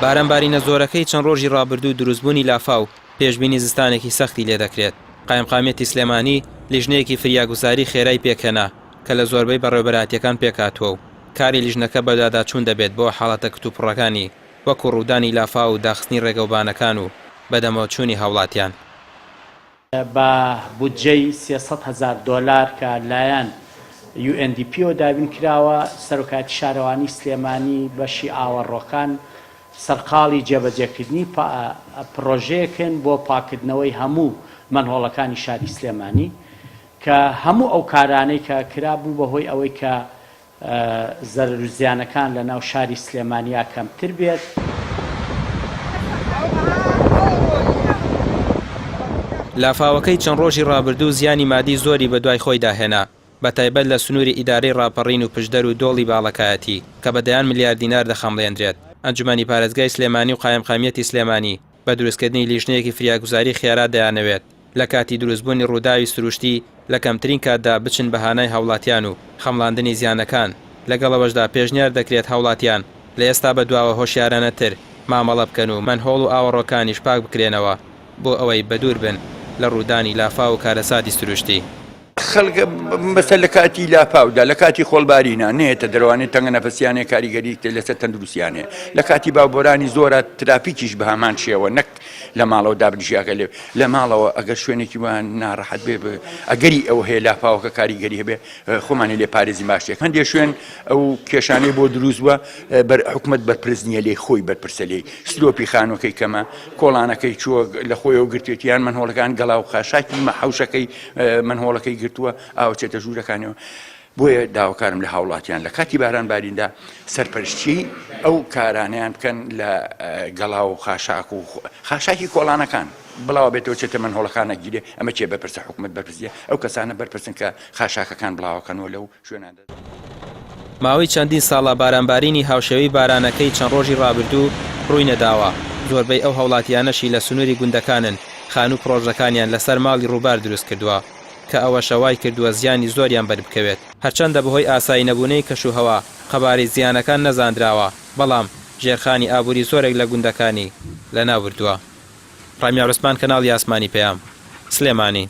بارانبارینە زۆرەکەی چەند ڕۆژی ڕابردوو دروستبوونی لافاو پێشبینی زستانێکی سەختی لێدەکرێت. قایمقامیەتی سلێمانی لیژنەیەکی فریاگوزاری خێرای پێکهێنا کە لە زۆربەی بەڕێوەبەرایەتیەکان پێکهاتووە و کاری لیژنەکە بەدواداچوون دەبێت بۆ حاڵەتە کتوپڕەکانی وەکو ڕوودانی لافاو و داخستنی ڕێگەوبانەکان و بەدەمەوەچوونی هاوڵاتیان. بە بودجەی 300 هەزار دۆلار کە لایەن UNDP ەوە دابین کراوە، سەرۆکایەتی شارەوانی سلێمانی بەشی ئاوەڕۆکان سەرقاڵی جێبەجێکردنی پڕۆژەیەکن بۆ پاککردنەوەی هەموو مەنهۆڵەکانی شاری سلێمانی کە هەموو ئەو کارانەی کە کرا بوو بە هۆی ئەوەی کە زەرەر و زیانەکان لە ناو شاری سلێمانیا کەمتر بێت. لافاوەکەی چەند ڕۆژی ڕابردوو زیانی مادی زۆری بەدوای خۆیدا هێنا، بەتایبەت لە سنووری ئیدارەی ڕاپەڕین و پشدەر و دۆڵی باڵەکایەتی، کە بە دەیان ملیار دینار دەخەمڵێندرێت. ئەنجومەنی پارێزگای سلێمانی و قایمقامیەتی سلێمانی بە دروستکردنی لیژنەیەکی فریاگوزاری خێرا دەیانەوێت لە کاتی دروستبوونی ڕووداوی سروشتی لە کەمترین کاتدا بچن بە هانای هاوڵاتیان و خەمڵاندنی زیانەکان، لەگەڵ ئەوەشدا پێشنیار دەکرێت هاوڵاتیان لە ئێستا بەدواوە هۆشیارانەتر مامەڵە بکەن و مەنهۆڵ و ئاوەڕۆکانیش پاک بکرێنەوە بۆ ئەوەی بەدوور بن لە ڕوودانی لافاو و کارەساتی سروشتی. خەڵک مەسەل لە کاتی لافاودا لە کاتی خۆڵبارینا نەیەتە دەرەوانێ تەنگە نەفەسیان هەیە کاریگەری لەسەر تەندروستیان هەیە لە کاتی باوبۆرانی زۆرە ترافیکیش بە هەمان شێوە نەک لە ماڵەوە دابنیشی ئەگەر لێ لە ماڵەوە ئەگەر شوێنێکی وا ناڕەحەت بێ ئەگەری ئەوە هەیە لافاوەکە کاریگەری هەبێ خۆمانی لێ پارێزی باشترە هەندێک شوێن ئەو کێشانەی بۆ دروست بووە بەر حکومت بەرپرس نییە لێی خۆی بەرپرسە لێی سلۆپی خانوەکەی کەمە کۆڵانەکەی چووە لە خۆیەوە گرتێتی یان مەنهۆڵەکان گەڵا و خاشاکی مە حەوشەکەی مەنهۆڵەکەی گرتووە ئاوچێتە ژوورەکانەوە بۆیە داواکارم لە هاوڵاتیان لە کاتی باران باریندا سەرپەرشتی ئەو کارانیان بکەن لە گەڵا و خاشاک و خاشاکی کۆڵانەکان بڵاوە بێتەوە چێتە مەنهۆڵەکانە گیرێ ئەمە کێ بەرپرسە حکومت بەرپرسیە ئەو کەسانە بەرپرسن کە خاشاکەکان بڵاوەکەنەوە لەو شوێناندا. ماوەی چەندین ساڵە بارانبارینی هاوشێوەی بارانەکەی چەند ڕۆژی ڕابردوو ڕووی نەداوە، زۆربەی ئەو هاوڵاتیانەشی لە سنووری گوندەکانن خانوو پڕۆژەکانیان لەسەر ماڵی ڕووبار دروستکردووە، کە ئەوەشە وایکردووە زیانی زۆریان بەربکەوێت. هەرچەندە بەهۆی ئاسایی نەبوونەی کەشوهەوا قەبارەی زیانەکان نەزاندراوە، بەڵام ژێرخانی ئابووری زۆرێک لە گوندەکانی لەناوبردووە. ڕامیار عوسمان کەناڵی ئاسمانی پەیام، سلێمانی.